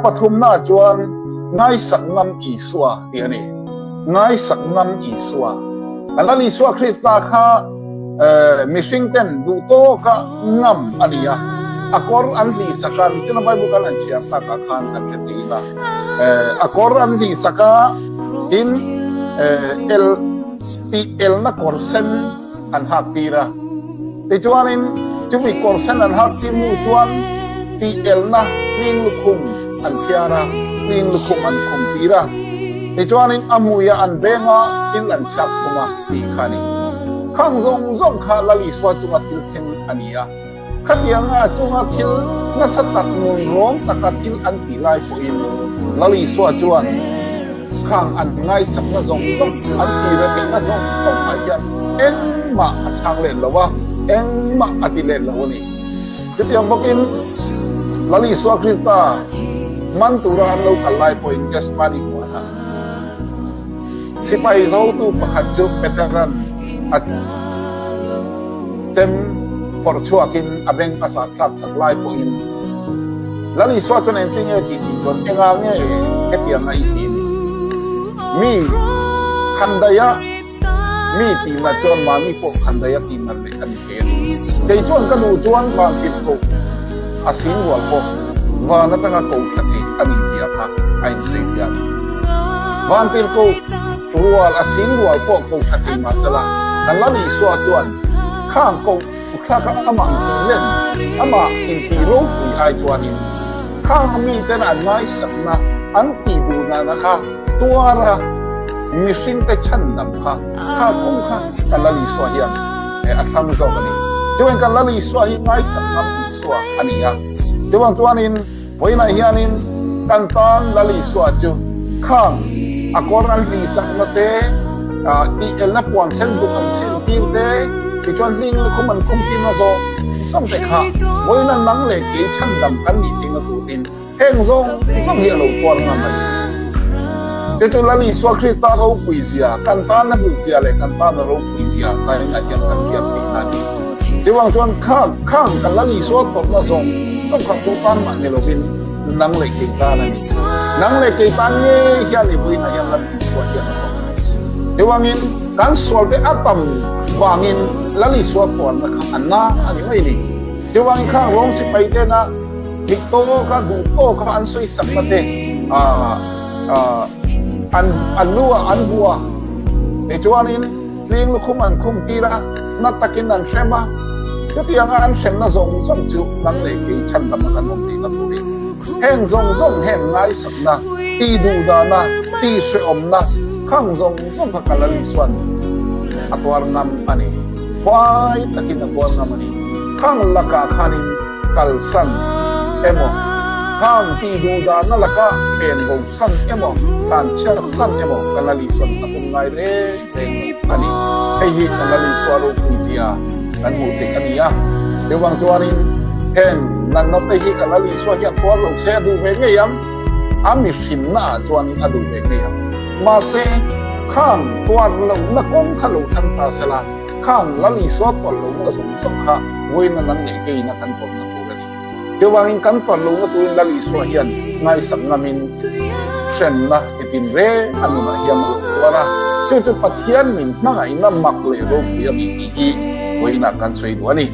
Pathumna chuan Ngaisak Ngam Isua tih a ni. Ngaisak Ngam Isua. Kan Lal Isua Krista kha mihring ten duh tawka ngam a ni a, a kawr an hlihsak a, nichina Bible kan han chhiar takah khan kan hre thei a, a kawr an hlihsak a, tin el tih elna kawr sen an hak tir a. Tichuanin chumi kawr sen an hak tir hnu chuan tih elna hling lukhum an phiar a, hling lukhum an khum tir a. Tichuanin a hmuia an venga thil an chhiat khum a tih kha a ni. Khang zawng zawng kha Lal Isua chunga thil thleng a ni a. Khatianga a chunga thil nasa tak nun rawng taka thil an tih lai pawhin Lal Isua chuan khang an ngaisakna zawng zawng, an tihretheihna zawng zawng ah hian engmah a chhang let lo a, engmah a ti let lo a ni. Chutiang bawkin Lal Isua Krista man tura an lo kal lai pawhin Gethsemane huanah sipai zotu pakhat chu Petera'n a Chem phawrh chhuakin a beng a sah thlak sak lai pawhin Lal Isua chuan engtin nge tih tih chuan engah nge hetianga i tih ni? Mi khandaia mi tihna chuan mahni pawh khandaia tihna leh a ni thei a ni. Kei chuan ka duh chuan van tirhkoh a sing rual pawh van atanga ko thla thei a nih zia kha a insawi thiam. Van tirhkoh Rual a sing rual pawh ko tha thei mahsela, kan Lal Isua chuan khang ko thlak a amah intih len, amah intih ropui ai chuanin khang miten an ngaisakna an tih duh nana kha tuar a mihringte chhandam kha kha kawng kha kan Lal Isua hian a thlang zawk a ni. Chuan kan Lal Isua hi ngaisak ngam Isua a ni a. Chuvang chuanin Vawiinah hianin kan tan Lal Isua chu khang a kawr an hlihsakna te, tih elna puan sen duk an chhin tir te, tichuan hling lukhum an khum tirna zawng zawng te kha vawiina nang leh kei chhandam kan nih theihna turin heng zawng zawng hi a lo tuar ngam a ni. Chu chu Lal Isua Krista ropui zia, kan tana hlut zia leh kan tana ropui zia tainah hian kan hriat theihna a ni. Chuvang chuan khang khang kan Lal Isua tawrhna zawng zawng kha tu tan mah ni lovin nang leh kei tan a ni. Nang leh kei tan ngei hian i vawiinah hian Lal Isua hian a tawrh a ni. Chuvangin kan sualte a tam vangin Lal Isua tuarna kha a na a ni mai ni. Chuvangin khang rawng sipai tena mit tawka duh tawka an sawisakna te an an lu a an bu a. Tichuanin Tling lukhum an khum tir a, na takin an hrem a, chutianga an hremna zawng zawng chu nang leh kei chhandam a kan awm tihna turin heng zawng zawng heng ngaisakna, tih duhdahna, tih hrehawmna khang zawng zawng kha Kalali chuan a tuar ngam a ni. Huai takin a tuar ngam a ni. Khang lakah khanin kalsan emaw, khang tih duhdahna laka pen bo san emaw, tlan chhiar san emaw Kalali chuan a tum ngai reng. reng a ni. Hei hi kan Lal Isua ropui zia kan hmuh theih a ni a. Chuvang chuanin heng natna te hi kan Lal Isua hian tuar lo se a duh ve ngei ang. A mihrinna ah chuanin a duh ve ngei ang. Mahse, khang tuar lohna kawng kha lo thlang ta sela, khang Lal Isua tuar lohna zawng zawng kha vawiina nang leh keina kan tawrhna tur a ni. Chuvangin kan tuar lohna turin Lal Isua hian ngaisak ngamin hremna titin reng a nunah hian a lo tuar a, chu chu Pathian min hmangaihna mak leh ropui a ni tih hi vawiinah kan sawi duh a ni.